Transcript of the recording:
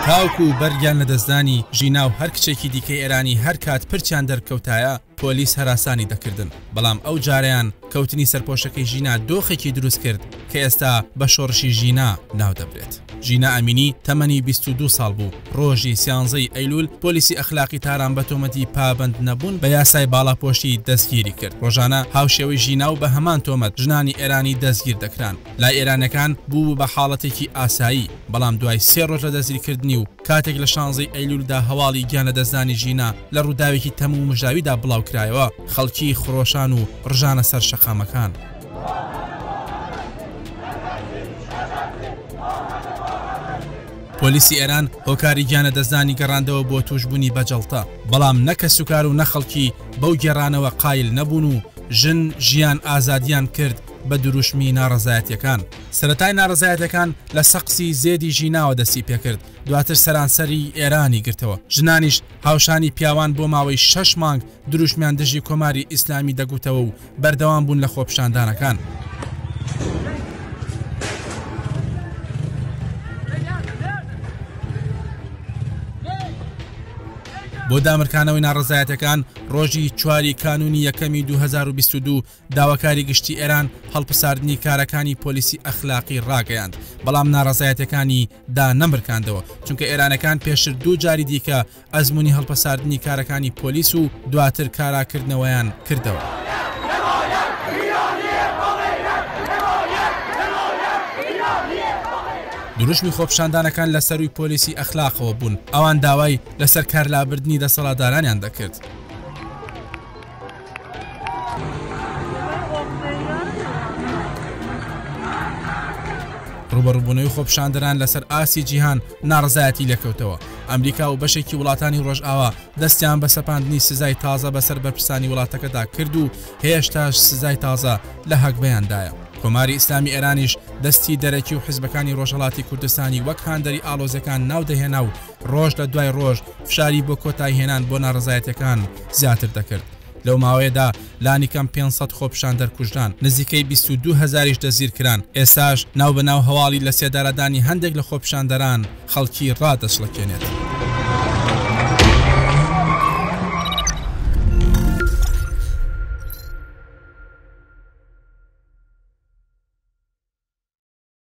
تاوەکو بەر گیان لەدەستدانی ژینا و هەر کچێکی دیکەی ئێرانی هەر کات پرچیان دەرکەوتایە پۆلیس هەراسانی دەکردن، بەڵام ئەو جارەیان کەوتنی سەرپۆشەکەی ژینا دۆخێکی دروست کرد کە ئێستا بە شۆڕشی ژینا ناودەبرێت. ژینا ئەمینی تەمەنی 22 ساڵ بوو، ڕۆژی سیانزە ی ئەیلول پۆلیسی ئەخلاقی تاران بە تۆمەتی پابەند نەبوون بە یاسای باڵاپۆشی دەستگیری کرد. ڕۆژانە هاوشێوەی ژینا و بە هەمان تۆمەت ژنانی ئێرانی دەستگیر دەکران. لای ئێرانیەکان بوو بە حاڵەتێکی ئاسایی، بەڵام دوای سێ ڕۆژ لە دەستگیرکردنی و کاتێک لە شانزەی ئەیلولدا هەواڵی گیانلەدەستدانی ژینا لە ڕووداوێکی تەم و مژاویدا بڵاوکرایەوە، خەڵکی خرۆشان و ڕژانە سەر شەقامەکان. پۆلیسی ئێران هۆکاری گیانلەدەستدانی گەڕاندەوە بۆ تووشبوونی بە جەڵتە، بەڵام نە کەسوکار و نە خەڵکی بەو گێڕانەوە قایل نەبوون و ژن، ژیان، ئازادییان کرد بە دروشمی ناڕەزایەتییەکان. سەرەتای ناڕەزایەتیەکان لە سەقزی زێدی ژیناوە دەستی پێکرد، دواتر سەرانسەری ئێرانی گرتەوە، ژنانیش هاوشانی پیاوان بۆ ماوەی شەش مانگ دروشمیان دژی کۆماری ئیسلامی دەگوتەوە و بەردەوام بوون لە خۆپیشاندانەکان. بۆ دامرکانەوەی ناڕەزایەتەکان ڕۆژی چواری کانوونی یەکەمی 2022 داواکاری گشتی ئێران هەڵپساردنی کارەکانی پۆلیسی ئەخلاقی ڕاگەیاند، بەڵام ناڕەزایەتیەکانی دانەمرکاندەوە، چونکە ئێرانەکان پێشتر دوو جاری دیکە ئەزموونی هەڵپەساردنی کارەکانی پۆلیس و دواتر کاراکردنەوەیان کردەوە. دروشمی خۆپیشاندانەکان لە سەرووی پۆلیسی ئەخلاقەوە بوون، ئەوان داوای لەسەر کارلابردنی دەسەڵاتدارانیان دەکرد. ڕوبەڕوبوونەوەی خۆپیشاندەران لەسەر ئاستی جیهان ناڕەزایەتی لێکەوتەوە ئەمریکا و بەشێکی وڵاتانی ڕۆژئاوا دەستیان بە سەپاندنی سزای تازە بەسەر بەرپرسانی وڵاتەکەدا کرد و هێشتاش سزای تازە لە هەگبەیاندایە کۆماری ئیسلامی ئێرانیش دەستی دەرەکی و حزبەکانی ڕۆژهەڵاتی کوردستانی وەک هاندەری ئاڵۆزیەکان ناودەهێنا و ڕۆژ لە دوای ڕۆژ فشاری بۆ کۆتاییهێنان بۆ ناڕەزایەتیەکان زیاتر دەکرد. لەو ماوەیەدا لانیکەم 500 خۆپیشاندەر کوژران، نزیکەی 22 هەزاریش دەستگیرکران، ئێستاش ناوبەناو هەواڵی لەسێدارەدانی هەندێک لە خۆپیشاندەران خەڵکی ڕادەچڵەکێنێت.